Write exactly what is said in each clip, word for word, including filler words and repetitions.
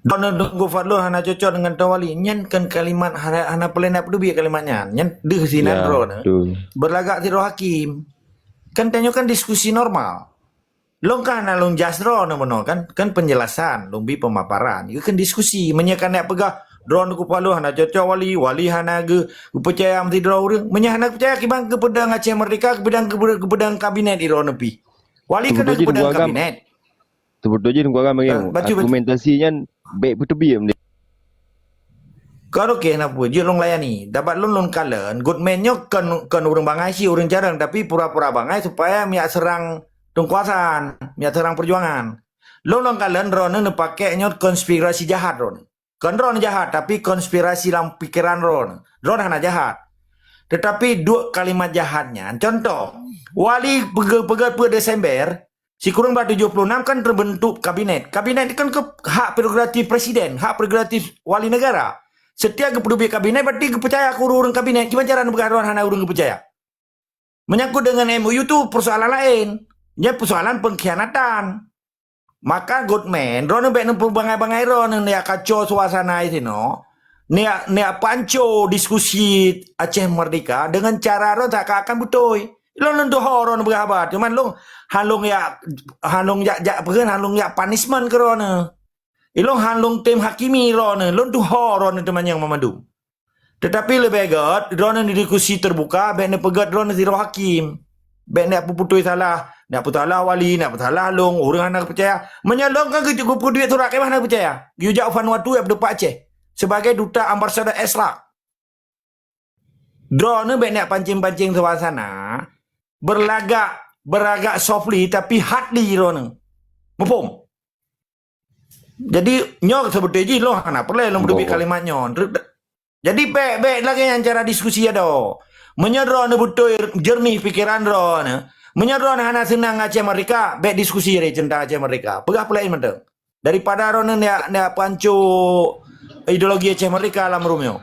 Droeneuh Teungku Fadlon hana cocok deungon Tuan Wali. Nyan kan kalimat hana, hana peureulèe na peuteubiet kalimat nyan. Nyan deuh sinan droeneuh. Betul. Beulagak sidroe hakim. Kan tanyoe kan diskusi normal. Lôn kan hana lôn jas droeneuh meunoe kan. Kan penjelasan, lôn bi pemaparan. Itu kan diskusi. Meunyoe kan nak peugah, droeneuh Teungku Fadlon hana cocok Wali, Wali hana geu-, geupeucaya meusidroe ureueng. Meunyoe hana peucaya, kiban geupeudong Aceh Merdeka, kiban geupeudong, geupeudong kabinet droeneuh pih. Wali kan geupeudong kabinet. Teubeutôi jih Teungku Agam, eh, bacut, bacut. Argumentasi nyan bèk peuteubiet meunan. Ka oke, na peue, jeuet lôn layani. Dapat lôn, lôn kalon, Goodman nyoe kon, kon ureueng bangai cit, ureueng jareueng, tapi pura-pura bangai supaya miak seurang Teungku Hasan, miak seurang peujuangan. Lôn, lôn kalon droeneuh neupakè nyoe konspirasi jahat droeneuh. Kon droeneuh jahat, tapi konspirasi lam pikeran droeneuh. Droeneuh hana jahat. Tetapi duek kalimat jahat nyan, contoh, Wali peugah, peugah peuet Desember, sikureueng bak tujoh puluh enam kan terbentuk kabinet. Kabinet kan ke hak prerogatif presiden, hak prerogatif wali negara. Setiap geupeuteubiet kabinet, berarti geupeucaya keu ureueng-ureueng kabinet. Kiban cara neupeugah droeneuh hana ureueng geupeucaya? Menyangkut dengan M O U tu persoalan laén. Nyan persoalan pengkhianatan. Maka Goodman, droeneuh bèk neupeubangai-bangai droeneuh, neujak kacau suasana sinoe, neujak, neujak panco diskusi Aceh Merdeka dengan cara droeneuh seakan-akan beutôi. Lôn, lôn tuho droeneuh peugah haba, cuman lôn han lôn jak, han lôn jak, jak peue, han lôn jak punishment keu droeneuh. Ilôn han lôn tem hakimi droeneuh, lôn tuho droeneuh teumanyong banmandum. Tetapi leubeh gèt, droeneuh diskusi terbuka, bèk neupeugèt droeneuh sidroe hakim. Bèk neujak peuputôi salah, neujak peusalah Wali, neujak peusalah lôn, ureueng hana peucaya. Meunyoe lôn kan geu-, geupeuduek surat, kiban hana peucaya. Geuyue jak u Vanuatu, jak peudeupat Aceh. Sebagai duta ambassador Islam. Droeneuh bèk neujak pancing-pancing suasana, beulagak, beulagak softly, tapi hardly droeneuh. Muphom? Jadi, nyoe seubeutôi jih lôn hana peureulèe lôn peuteubiet kalimat nyoe. Jadi, bèk, bèk lagèe nyan cara diskusi adoe. Meunyoe droeneuh beutôi jeureunih pikeran droeneuh, meunyoe droeneuh hana seunang Aceh Merdeka, bèk diskusi lé teuntang Aceh Merdeka. Peugah peulaén mantong. Daripada droeneuh neujak, neujak panco ideologi Aceh Merdeka lam room nyoe.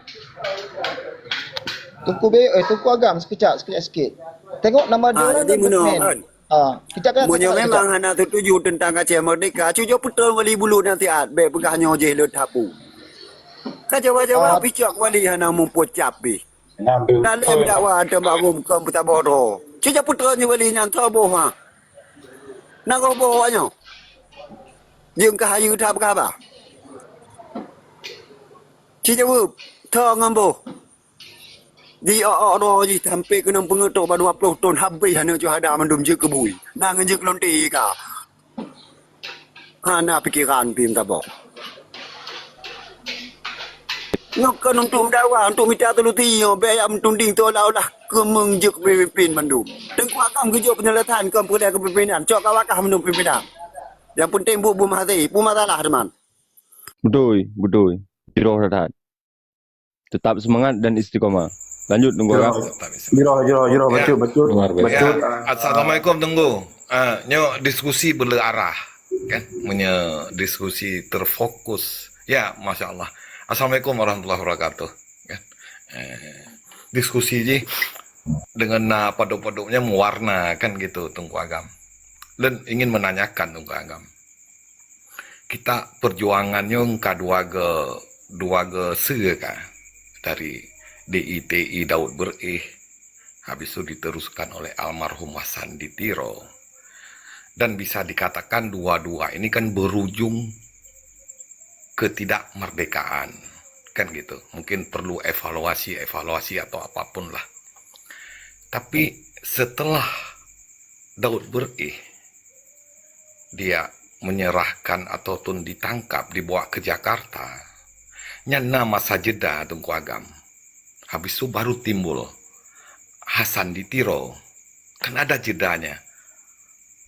Teungku Be-, eh, Teungku Agam, sekejap, sekejap sikit. Tengok nama dia. Ah, jadi meunoe kan. Ah, kita akan. Meunyoe memang hana setuju teuntang Aceh Merdeka, cuba peutrön Wali Bulut nasihat, bèk peugah nyoe jih lôn tapu. Ka jawab-jawab picok Wali hana muphom cap bih. Lalé dakwa teuma gum keu peutabôh droe. Cuba peutrön Wali nyan soe boh ha. Na goh boh awak nyoe. Jeuet keu hayeue that peugah haba. Ci jaweueb, soe ngon boh. Di ôk-ôk droe jih sampoe keunong peungeut trok bak dua ploh thon habéh aneuk syuhada mandum jeuet keu bui. Na ngon jeuet keu lonte ka. Hana pikeran pih meutabong. Nyoe kon untuk meudakwah, untuk mita solusi nyoe, bèk jak meutunding seolah-olah keumeung jeuet keu pemimpin mandum. Teungku Agam geujok peunyeulasan kon peureulee keu pimpinan, cok ka wakah mandum pimpinan. Nyang penting buet beumeuhase, peue masalah teuma. Beutôi, beutôi. Jroh that-that. Tetap semangat dan istiqomah. Lanjut, Teungku Agam. Jroh, jroh, jroh. Ya. Bacut, bacut. Luar biasa. Bacut. Ya. Assalamualaikum, Teungku. Ah, nyoe diskusi beuleu arah, kan? Meunyoe diskusi terfokus. Ya, Masya Allah. Assalamualaikum warahmatullahi wabarakatuh. Kan? Eh, diskusi jih dengan na padub-padubnya mewarna, kan gitu, Teungku Agam. Dan ingin menanyakan, Teungku Agam. Kita perjuangan nyoe ka dua ge, dua ge seue ka dari D I T I Daud Beureueh, habis itu diteruskan oleh almarhum Hasan di Tiro. Dan bisa dikatakan dua-dua ini kan berujung ketidakmerdekaan, kan gitu. Mungkin perlu evaluasi-evaluasi atau apapun lah. Tapi setelah Daud Beureueh, dia menyerahkan ataupun ditangkap, dibawa ke Jakarta. Nyan na masa jeda, Teungku Agam. Habis tu baru timbul Hasan di Tiro. Kan ada jedanya.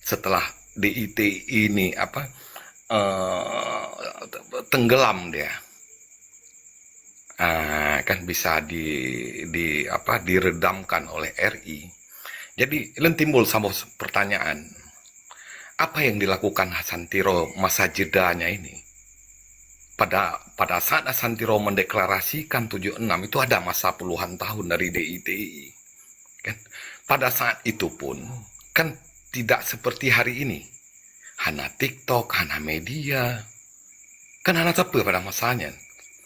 Setelah D I T I ini apa, eh, tenggelam dia. Ah, kan bisa di, di apa, diredamkan oleh R I. Jadi, lôn timbul saboh pertanyaan. Apa yang dilakukan Hasan Tiro masa jedanya ini? Pada, pada saat Hasan Tiro mendeklarasikan tujuh enam itu ada masa puluhan tahun dari D I T I. Kan? Pada saat itu pun, kan tidak seperti hari ini. Hana TikTok, hana media. Kan hana sapeue pada masa nyan.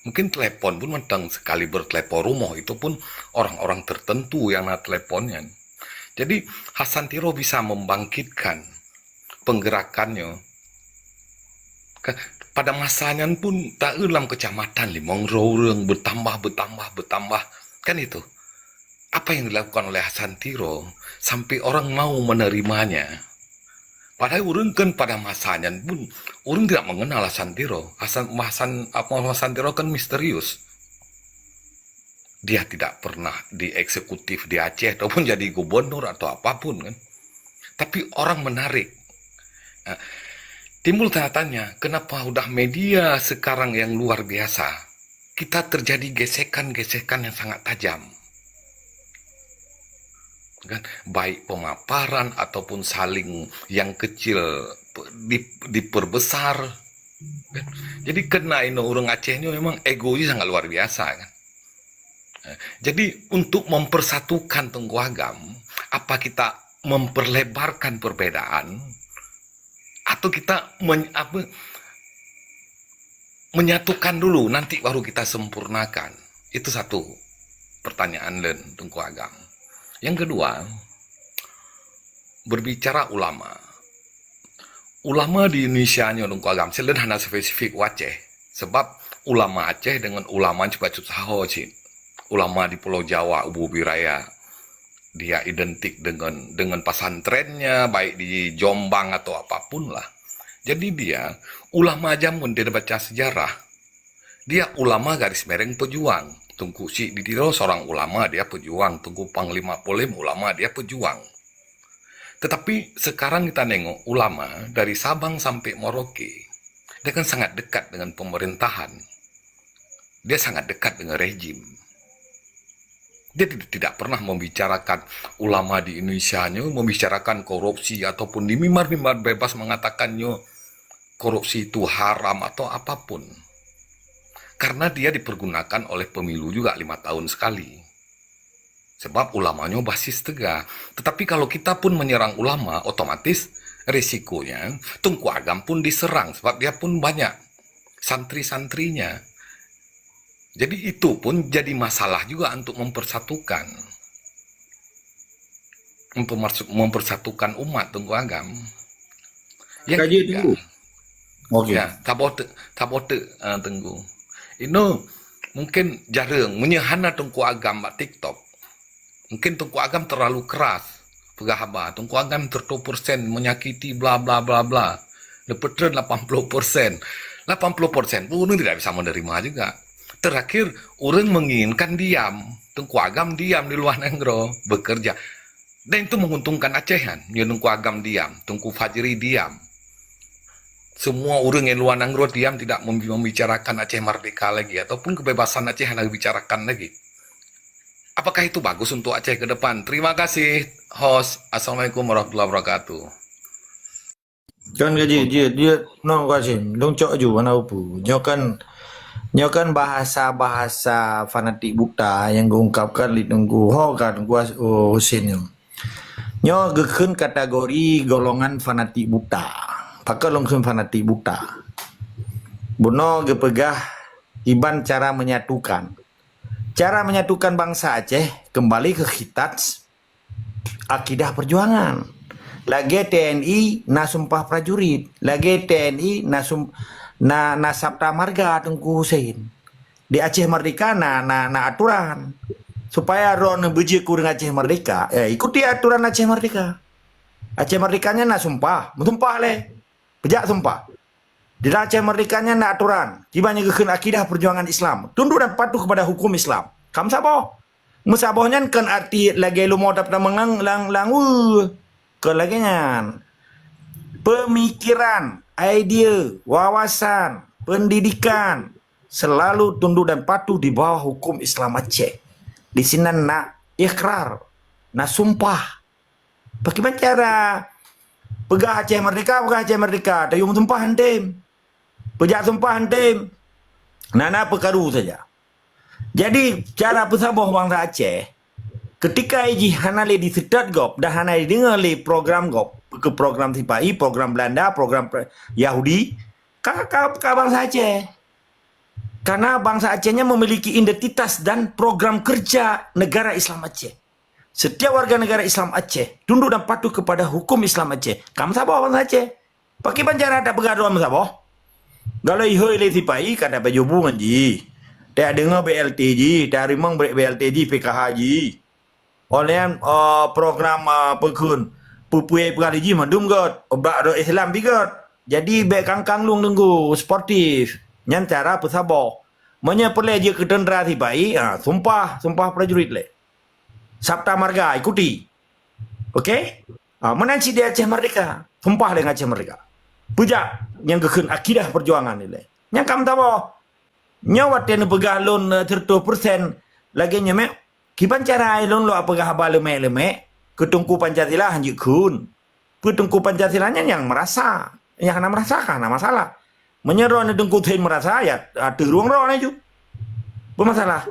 Mungkin telepon pun mantong sekaliber telepon rumoh, itu pun orang-orang tertentu yang na telepon nyan. Jadi, Hasan Tiro bisa membangkitkan penggerakannya. Ka-, pada masa nyan pun taeu lam kecamatan limong droe ureuëng, bertambah, bertambah, bertambah. Kan itu. Apa yang dilakukan oleh Hasan Tiro sampai orang mau menerimanya? Padahal ureuëng kan pada masa nyan pun ureuëng tidak mengenal Hasan Tiro. Hasan, Hasan, apa, Hasan Tiro kan misterius. Dia tidak pernah di eksekutif di Aceh ataupun jadi gubernur atau apapun kan. Tapi orang menarik. Nah, timbul tanda tanya, kenapa udah media sekarang yang luar biasa, kita terjadi gesekan-gesekan yang sangat tajam. Kan? Baik pemaparan ataupun saling yang kecil di-, diperbesar. Kan? Jadi kena inoe ureuëng Aceh ni memang ego sangat luar biasa kan. Jadi untuk mempersatukan Teungku Agam, apa kita memperlebarkan perbedaan atau kita men-, apa, menyatukan dulu, nanti baru kita sempurnakan? Itu satu pertanyaan lôn Teungku Agam. Yang kedua, berbicara ulama. Ulama di Indonesia nyoe Teungku Agam, selain hana spesifik u Aceh. Sebab ulama Aceh dengan ulama cukup susah ho cit. Ulama di Pulau Jawa, Ubui Raya, dia identik dengan, dengan pesantrennya, baik di Jombang atau apapun lah. Jadi dia, ulama jameun dia baca sejarah. Dia ulama garis mereng pejuang. Teungku Chik di Tiro seorang ulama, dia pejuang. Teungku Panglima Polim ulama, dia pejuang. Tetapi sekarang kita nengok ulama dari Sabang sampai Merauke, dia kan sangat dekat dengan pemerintahan. Dia sangat dekat dengan rejim. Dia tid-, tidak pernah membicarakan ulama di Indonesia nyoe, membicarakan korupsi ataupun di mimbar-mimbar bebas mengatakan nyoe korupsi itu haram atau apapun. Karena dia dipergunakan oleh pemilu juga lima tahun sekali. Sebab ulama nyoe basis teuga. Tetapi kalau kita pun menyerang ulama, otomatis risikonya Teungku Agam pun diserang sebab dia pun banyak santri-santrinya. Jadi itu pun jadi masalah juga untuk mempersatukan. Mempemersu-, mempersatukan umat Teungku Agam. Yang Kaji ketiga, Teungku. Okey. Ya, saboh teuk, saboh teuk, ah, Teungku. Inoe mungkin jareueng, meunyoe hana Teungku Agam bak TikTok, mungkin Teungku Agam terlalu keras peugah haba. Teungku Agam seratus persen menyakiti bla bla bla bla. Neupeutreun lapan puluh persen. Lapan puluh persen pun ureuëng tidak bisa menerima juga. Terakhir, ureuëng menginginkan diam. Teungku Agam diam di luar nanggroe, bekerja. Dan itu menguntungkan Aceh kan. Nyoe Teungku Agam diam, Teungku Fajri diam. Semua ureuëng yang luar nanggroe diam, tidak mem-, membicarakan Aceh Merdeka lagi ataupun kebebasan Aceh hana dibicarakan lagi. Apakah itu bagus untuk Aceh ke depan? Terima kasih, host. Assalamualaikum warahmatullahi wabarakatuh. Kan gaji, dia, dia, no, kasih. Dong cok ju, mana upu. Nyoe kan, nyoe kan bahasa-bahasa fanatik buta yang geungkapkan lé Teungku Ho kan, Teungku As-, oh, Husin nyoe. Nyoe geukheun kategori golongan fanatik buta. Pakon lôn kheun fanatik buta? Bunoe geupeugah iban cara menyatukan. Cara menyatukan bangsa Aceh kembali ke khitat akidah perjuangan. Lagée T N I na sumpah prajurit, lagée T N I na sum-, na, na sabta marga Teungku Husin. Di Aceh Merdeka na, na, na aturan. Supaya droeneuh beujeuet keu ureuëng Aceh Merdeka, eh, ikuti aturan Aceh Merdeka. Aceh Merdeka nyan na sumpah, meusumpah lé. Peujak sumpah. Di dalam Aceh Merdeka nyan na aturan, kiban nyang geukheun akidah perjuangan Islam, tunduk dan patuh kepada hukum Islam. Ka meusaboh. Meusaboh nyan kon arti lagée leumo dap tamong lang, lang, lang, weuh. Kon lagée nyan. Pemikiran, idea, wawasan, pendidikan selalu tunduk dan patuh di bawah hukum Islam Aceh. Di sinan na ikrar, na sumpah. Pakriban cara peugah Aceh Merdeka, peugah Aceh Merdeka, tayue meusumpah han tem. Peujak sumpah han tem. Na, na peukaru saja. Jadi, cara peusaboh bansa Aceh, ketika jih hana lé diseutôt gob dan hana jideungoe lé program gob, keu program sipahi, program Belanda, program pre-, Yahudi, Ka, ka, ka bansa Aceh. Karena bansa Aceh nyan memiliki identitas dan program kerja negara Islam Aceh. Setiap warga negara Islam Aceh tunduk dan patuh kepada hukum Islam Aceh. Ka meusaboh bansa Aceh. Pakriban cara tapeugah droe meusaboh? Galak ihôi lé sipai ka tapajoh bu ngon jih. Tadeungoe B L T jih, tarimong B L T jih, P K H jih. Oleh, eh, program, eh, peukheun, peue-peue peugah lé jih mandum gét, bak droe Islam pih gét. Jadi bék kangkang lung teungku, sportif. Nyan cara peusaboh. Meunyoe peureulée jeuet keu teuntra sipai, ha, sumpah, sumpah prajurit lé. Sabta Marga, ikuti. Oke? Ha, meunan cit di Aceh Merdeka. Sumpah lé ngon Aceh Merdeka. Peujak nyang geukheun akidah perjuangan ilée. Nyang ka meusaboh. Nyoe watée neupeugah lôn, eh, seratus persen lagée nyoe mek, kiban cara lôn lôn peugah haba leumek-leumek keu Teungku Pancasila hanjeuet kheun. Peue Teungku Pancasila nyan nyang meurasa. Nyang hana meurasa ka hana masalah. Meunyoe droeneuh Teungku Hussein meurasa, ya, ateueh rueng droeneuh ju. Peue masalah?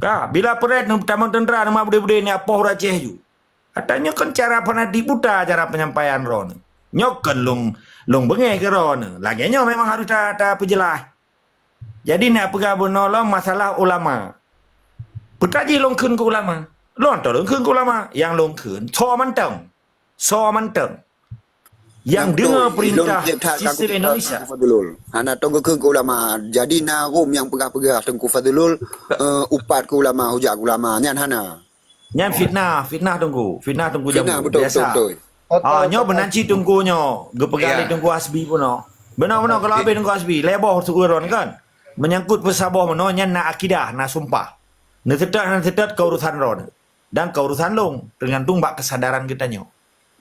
Ka, bila peureulée tamong teuntra, nama budé-budé ni apoh ureueng Aceh ju. Ata nyoe kan cara fanatik buta cara penyampaian droeneuh. Nyoe kan lôn, lôn beungéh keu droeneuh. Lagée nyoe memang harus ta, tapeujeulaih. Jadi nak peugah bunoe lom masalah ulama. Peue jih lôn kheun keu ulama? Lôn toh lôn kheun keu ulama. Nyang lôn kheun, soe mantong. Soe mantong. Nyang deungoe peurintah sistem Indonesia. Hana tong geukheun keu ulama. Jadi na rom nyang peugah-peugah Teungku Fazlul, eh, upat keu ulama, hujat keu ulama. Nyan hana. Nyan fitnah, fitnah Teungku. Fitnah Teungku Jambu. Fitnah, betul, biasa. Betul, betul. Ah, nyoe beunan cit Teungku nyoe. Geupeugah lé Teungku Hasbi bunoe. Beuna-beuna kalau habéh Teungku Hasbi, lhée boh seuuron kan. Menyangkut peusaboh bunoe nyan na akidah, na sumpah. Neuseutôt hana neuseutôt keu urusan droeneuh. Dan keu urusan lôn, teugantung bak keusadaran geutanyoe.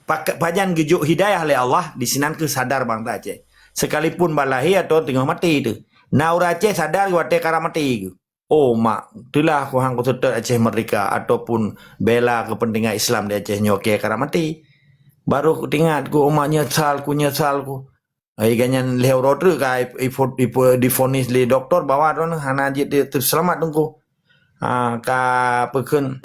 Pak-, pajan geujok hidayah lé Allah, disinan keuh sadar bansa Aceh. Sekalipun bak lahé atawa teungoh maté teuh. Na ureueng Aceh sadar watée karab maté geuh. Oh mak, teulah ku han kuseutôt Aceh Merdeka ataupun bela kepentingan Islam di Aceh nyoe keu karab maté. Baru ku teuingat ku, oh mak, nyesal ku, nyesal ku. Ai ganyan lhée uroe treuk ka i, i, i, difonis lé doktor bahwa droeneuh hana jeuet teuseulamat Teungku. Ha, ka peukheun.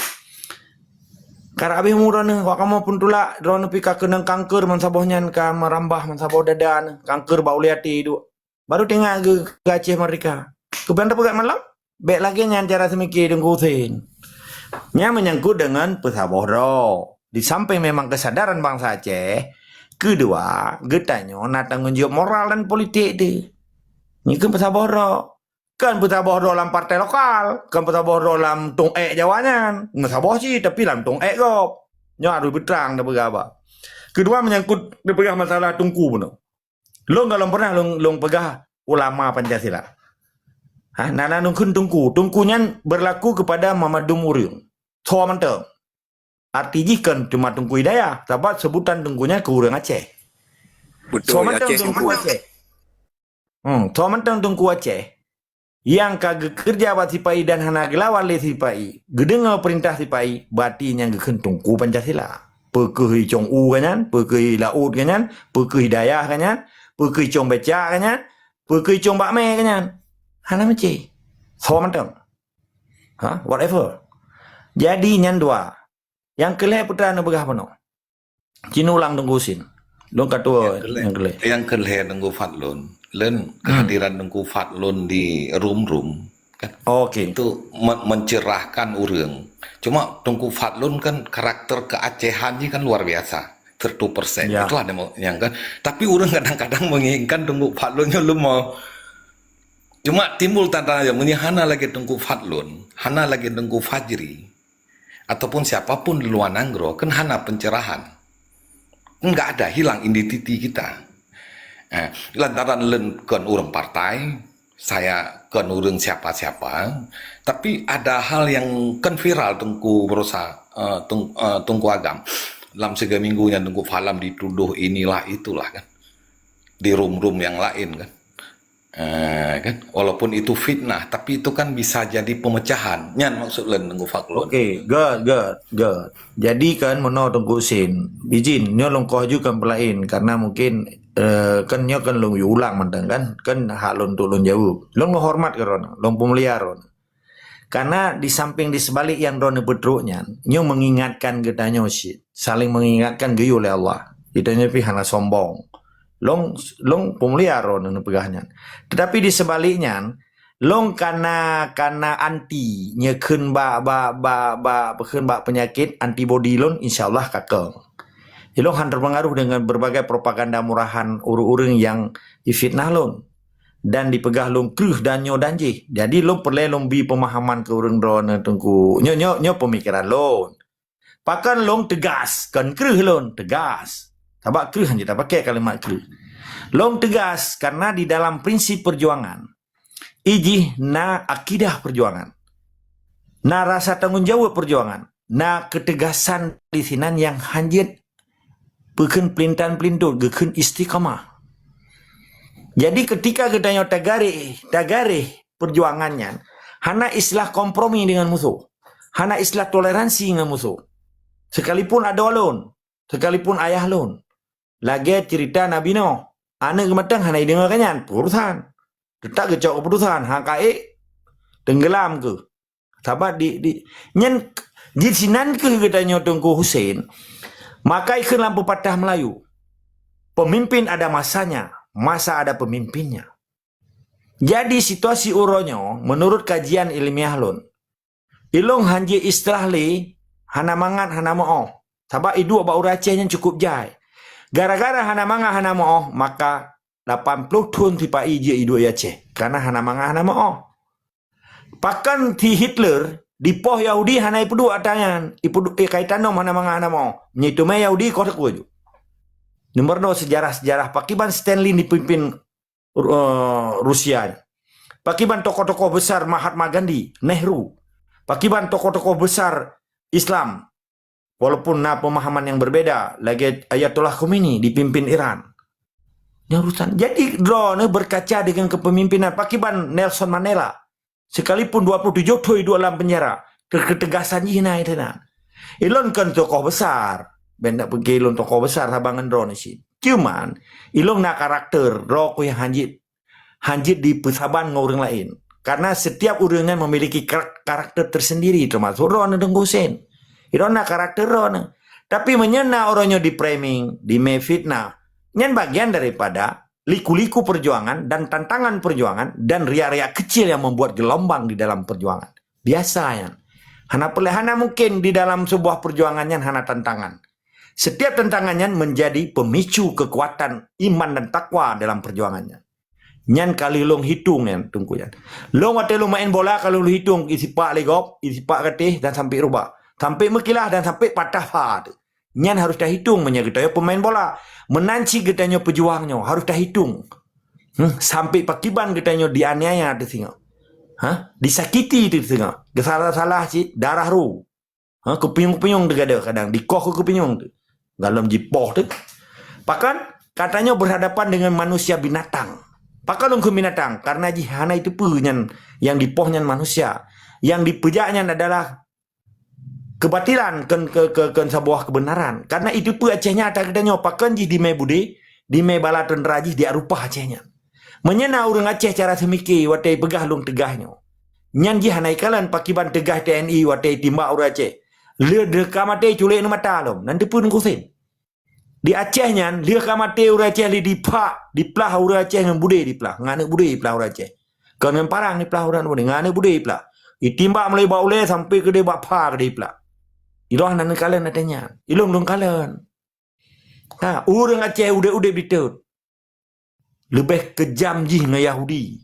Karab habéh umu droeneuh, wak kamoe pun tulak, droeneuh pih ka keunong kanker meusaboh nyan ka meurambah meusaboh dada neuh, kanker bak ulée até duek. Baru teuingat geu-, geucéh Merdeka. Keupeue tapeugah malam? Bék lagée nyan cara seumike Teungku Husén. Nyan menyangkut deungon peusaboh droe. Di samping memang keusadaran bansa Aceh, keudua, geutanyoe na tanggong jaweueb moral dan politik teuh. Nyoe keuh peusaboh droe. Kon peusaboh droe lam partai lokal, kon peusaboh droe lam tong ék Jawa nyan. Meusaboh cit, tapi lam tong ék gob. Nyoe harôh beutrang tapeugah haba. Keudua menyangkut tapeugah masalah Teungku bunoe. Lôn gohlom pernah lôn, lôn peugah ulama Pancasila. Ha, na, na lôn kheun Teungku. Teungku nyan berlaku kepada mandum ureuëng. Soe mantong. Arti jih kon cuma Teungku Hidayah, sabab sebutan Teungku nyan keu ureuëng Aceh. Betul, soe mantong Aceh Teungku Teungku. Aceh. Hmm, soe mantong Teungku Aceh. Nyang ka geukeureuja bak sipai dan hana geulawan lé sipai, geudeungoe peurintah sipai, berarti nyang geukheun Teungku Pancasila. Peu kheueh i Cong U ka nyan, peu kheueh i Laôt ka nyan, peu kheueh i Dayah ka nyan, peu kheueh i Cong Becak ka nyan, peu kheueh i Cong Bak Mé ka nyan. Hana meucé. Soe mantong. Ha, whatever. Jadi nyan dua. Nyang keu lhée peue teuma neupeugah bunoe. Ci neulang Teungku Husén. Lôn ka tuwoe nyang keu lhée. Nyang keu lhée Teungku Fadlon. Lôn kehadiran Teungku Fadlon di room-room, kan? Oke. Itu me-, mencerahkan ureuëng. Cuma Teungku Fadlon kan karakter keacehan jih kan luar biasa. Seratus persen. Ya. Itulah demo-, yang kan. Tapi ureuëng kadang-kadang menginginkan Teungku Fadlon nyoe leumo. Cuma timbul tanda tanya, meunyoe hana lagée Teungku Fadlon, hana lagée Teungku Fajri, ataupun siapapun di luar nanggroe, kan hana pencerahan. Enggak ada, hilang identiti kita. Eh, lantaran lôn kon ureuëng partai, saya kon ureuëng siapa-siapa, tapi ada hal yang kan viral Teungku berusaha, eh, Tung-, eh, Teungku Agam. Dalam tiga minggu nyan Teungku Fadlon dituduh inilah itulah kan. Di room-room yang lain kan. Eh, kan? Walaupun itu fitnah, tapi itu kan bisa jadi pemecahan. Nyan maksud lôn Teungku Fadlon. Oke, good, good, good. Jadi kan meunoe Teungku Husén, izin, nyoe lôn koh ju kan peulaén, karena mungkin, eh, kan nyoe kan lôn ulang mantong kan, kan hak lôn untuk lôn jaweueb. Lôn hormat keu droeneuh, lôn peumulia droeneuh. Karena di samping di sebalik nyang droeneuh peutrok nyan, nyoe mengingatkan geutanyoe cit, saling mengingatkan geuyue lé Allah. Geutanyoe pih hana sombong. Long long peumulia droeneuh neupeugah nyan. Tetapi di sebalik nyan, long kana kana anti nyekheun bak bak bak bak pekheun bak penyakit antibodi lôn, insya Allah ka kong. Ilong han terpengaruh dengan berbagai propaganda murahan ureuëng-ureuëng yang difitnah lôn dan dipeugah lôn kreueh dan nyoe dan jih. Jadi lôn peureulée lôn bi pemahaman keu ureuëng droeneuh teungku. Nyoe nyoe nyoe pemikiran lôn. Pakon lôn tegas, kon kreueh lôn, tegas. Sabab kreueh hana tapakai kalimat kreueh. Lôn tegas karena di dalam prinsip perjuangan, ijih na akidah perjuangan, na rasa tanggung jawab perjuangan, na ketegasan di sinan yang hanjeuet bukon pelintan-pelintut, geukheun istiqamah. Jadi ketika geutanyoe tagareh, tagareh perjuangan nyan, hana istilah kompromi dengan musuh, hana istilah toleransi dengan musuh. Sekalipun adoe lôn, sekalipun ayah lôn, lagée cerita Nabi Nuh, aneuëk geumatang hana ideungoe keu nyan, peue urusan. Teutap geucok keuputusan, hang kaék, teunggelam keuh. Sabab di, di nyan di sinan keuh geutanyoe Teungku Husen, maka ikheun lam pepatah Melayu, pemimpin ada masanya, masa ada pemimpinnya. Jadi situasi uroe nyoe, menurut kajian ilmiah lôn, ilong hanjeuet istilah lé hana mangat hana meuoh. Sabab iduek bak ureuëng Aceh nyan cukup jai. Gara-gara hana mangat hana meuoh, maka lapan ploh thon sipa-i jeuet iduek i Aceh. Karena hana mangat hana meuoh. Pakon si Hitler dipoh Yahudi hana ipeuduek ata nyan, ipeuduek eh, kaitan nom hana mangat hana meuoh. Nyitu mé Yahudi koh teukue ju. Nomor dua sejarah-sejarah pakiban Stalin dipimpin uh, Rusia. Pakiban tokoh-tokoh besar Mahatma Gandhi, Nehru. Pakiban tokoh-tokoh besar Islam. Walaupun na pemahaman yang berbeda, lagée Ayatollah Khomeini dipimpin Iran. Yang urusan. Jadi, droeneuh berkaca dengan kepemimpinan pakiban Nelson Mandela. Sekalipun dua puluh tujuh thon iduek lam penjara, ke- ketegasan jih na itu na. Ilon kan tokoh besar. Benda pergi ilon tokoh besar sabangan droeneuh cit. Cuman, ilon na karakter, droe ku yang hanjit hanjeuet dipeusaban ngon ureuëng laén. Karena setiap ureuëng nyan memiliki karak- karakter tersendiri, termasuk droeneuh Teungku Husen. Droeneuh na karakter droeneuh. Tapi meunyoe na ureuëng nyoe di-framing, dimé fitnah, nyan bagian daripada liku-liku perjuangan dan tantangan perjuangan dan riak-riak kecil yang membuat gelombang di dalam perjuangan. Biasa nyan. Hana peureulée, hana mungkin di dalam sebuah perjuangan nyan hana tantangan. Setiap tantangan nyan menjadi pemicu kekuatan iman dan takwa dalam perjuangan nyan. Nyan ka lheueh lôn hitong nyan, Teungku nyan. Lôn watée lôn maén bola ka lheueh lôn hitong isipak lé gob, isipak gatéh dan sampai rubah. Sampai meukilah dan sampai patah pha teuh. Nyan harôh tahitong meunyoe geutanyoe peumaén bola. Meunan cit geutanyoe peujuang nyoe harôh tahitong. Hmm, sampai pakiban geutanyoe dianiaya teuh singoh. Ha? Disakiti teuh singoh. Geusalah-salah cit darah ru. Ha, keupiyong-keupiyong teuh kadang, dikoh keu keupiyong teuh. Galom jipoh teuh. Pakon, katanya berhadapan dengan manusia binatang. Pakon lôn kheun binatang? Karena jih hana iteupeue nyan yang dipoh nyan manusia. Yang dipeujak nyan adalah kebatilan, kon, ke, ke, kon saboh kebenaran. Karena iteupeue Aceh nyan ata geutanyoe, pakon jih dimé budé, dimé bala teuntera jih diak rupah Aceh nyan. Meunyoe na ureuëng Aceh cara seumike watée peugah lôn teugah nyoe, nyan jih hana ikalon pakiban teugah T N I watée timbak ureuëng Aceh. Lheueh ka maté culek ngon mata lom, nan teupeue Teungku Husen. Di Aceh nyan, lheueh ka maté ureuëng Aceh lé dipak, diplah ureuëng Aceh ngon budé diplah, ngon aneuëk budé diplah ureuëng Aceh. Kon ngon parang diplah ureuëng budé, ngon aneuëk budé diplah. Itimbak mulai bak ulée sampai keudeh bak pha keudeh diplah. Ilong hana neukalon ata nyan. Ilong lôn kalon. Ha, ureuëng Aceh udeb-udeb ditot. Leubeh keujam jih ngon Yahudi,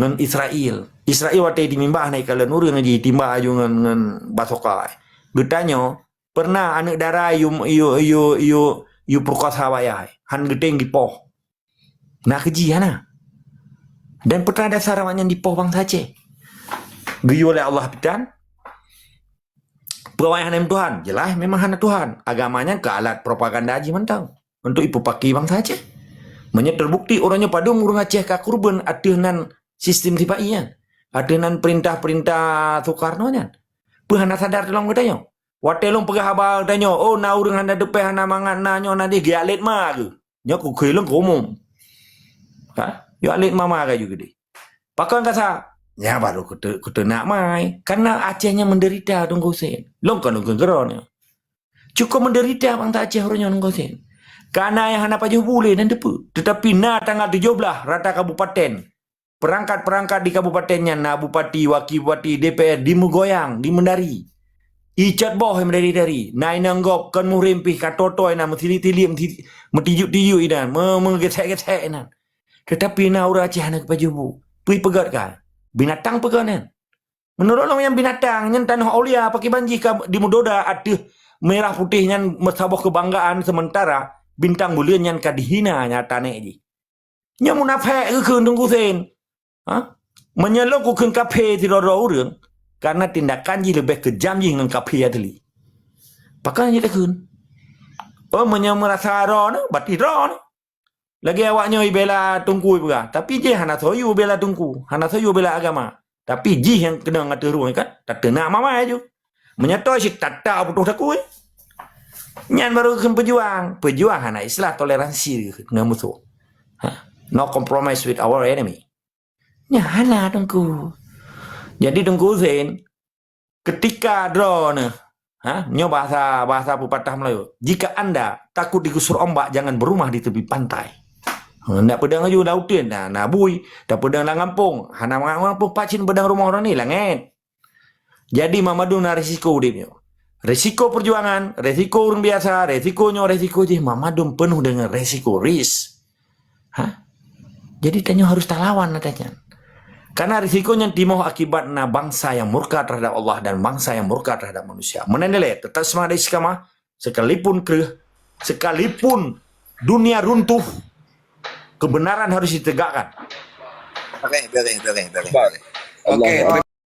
ngon Israel. Israel watée dimimbah na ikalon ureuëng jih timbak aju ngon, ngon basoka. Geutanyoe, pernah aneuëk dara yue, yue, yue, yue, yue peukosa wayah, han geutem dipoh. Na keuji hana. Dan peue teuma dasar awaknyan dipoh bansa Aceh? Geuyue lé Allah pitan, peue awaknyan hana Tuhan? Jeulaih memang hana Tuhan. Agama nyan keu alat propaganda jih mantong untuk ipeupaki bansa Aceh. Meunyoe teubukti uroe nyoe padum ureuëng Aceh ka keureubeuen ateueh nan sistem sipa-i nyan, ateueh nan peurintah-peurintah Soekarno nyan, peue hana sadar teuh lom geutanyoe? Watée lôn peugah haba geutanyoe, oh, na ureuëng hana teupéh, hana mangat, na nyoe na deh, geujak lét ma geuh. Nyoe kukheun lôn keu umum. Ha? Geujak lét ma ma geuh ju geudeh. Pakon kasa? Nyan baru kute-, kuteunak mai. Karena Aceh nyan menderita, Teungku Husen. Lôn kon lôn kheun keudroe nyoe. Cukup menderita bansa Aceh uroe nyoe, Teungku Husen. Ka na nyang hana pajoh bu lé nan teupeu. Teutapi na tanggal tujoh blaih rata kabupaten. Peurangkat-peurangkat di kabupaten nyan na bupati, waki bupati, D P R dimeugoyang, dimendari. Icot boh meudari-dari. Na inong gob kon muhrim pih ka toe-toe na meutili-tili, meuti-, meutiyuk-tiyuk inan, me-, meugesek-gesek inan. Teutapi na ureuëng Aceh hana pajoh bu. Peue peugöt ka? Binatang peugöt nyan. Meunurot lôn nyang binatang nyan tanoh aulia pakriban jih ka dimeudoda ateueh mirah putéh nyan meusaboh keubanggaan, seumeuntara bintang buleuen nyan ka dihina nyata nèk jih. Nyoe munafék geukheun Teungku Husén. Ha? Meunyoe lôn kukheun kafé sidroe-droe ureuëng, karena tindakan jih leubeh keujam jih ngon kafé asli. Pakon jih takheun? Oh, meunyoe meurasa droeneuh, berarti droeneuh. Lagèe awak nyoe ibela Teungku peugah, tapi jih hana soyue bela Teungku, hana soyue bela agama. Tapi jih nyang keunong ateueh rueng kan, tateunak mamai aju. Meunyoe toe cit tata putôh takue. Nyan baru kheun peujuang. Peujuang hana istilah toleransi ngon musoh. Ha? No compromise with our enemy. Nyan hana Teungku. Jadi Teungku Husén, ketika droeneuh, ha, nyoe bahasa, bahasa pepatah Melayu, jika anda takut digusur ombak, jangan berumah di tepi pantai. Ha, ndak peudong aju lauteuen, na, na bui, tapeudong lam gampông, hana mangat gampông, pacin peudong rumoh droeneuh langét. Jadi, mandum na risiko udeb nyoe. Risiko perjuangan, risiko ureuëng biasa, risiko nyoe, risiko jih, mandum penuh dengan risiko, risk. Ha? Jadi, tanyoe harus talawan ata nyan. Karena risiko nyan timoh akibat na bangsa yang murka terhadap Allah dan bangsa yang murka terhadap manusia. Meunan lé, tetap semangat dan istiqamah, sekalipun kreueh, sekalipun dunia runtuh, kebenaran harus ditegakkan. Okey, boleh, boleh, boleh. Baik. Okey, Allah.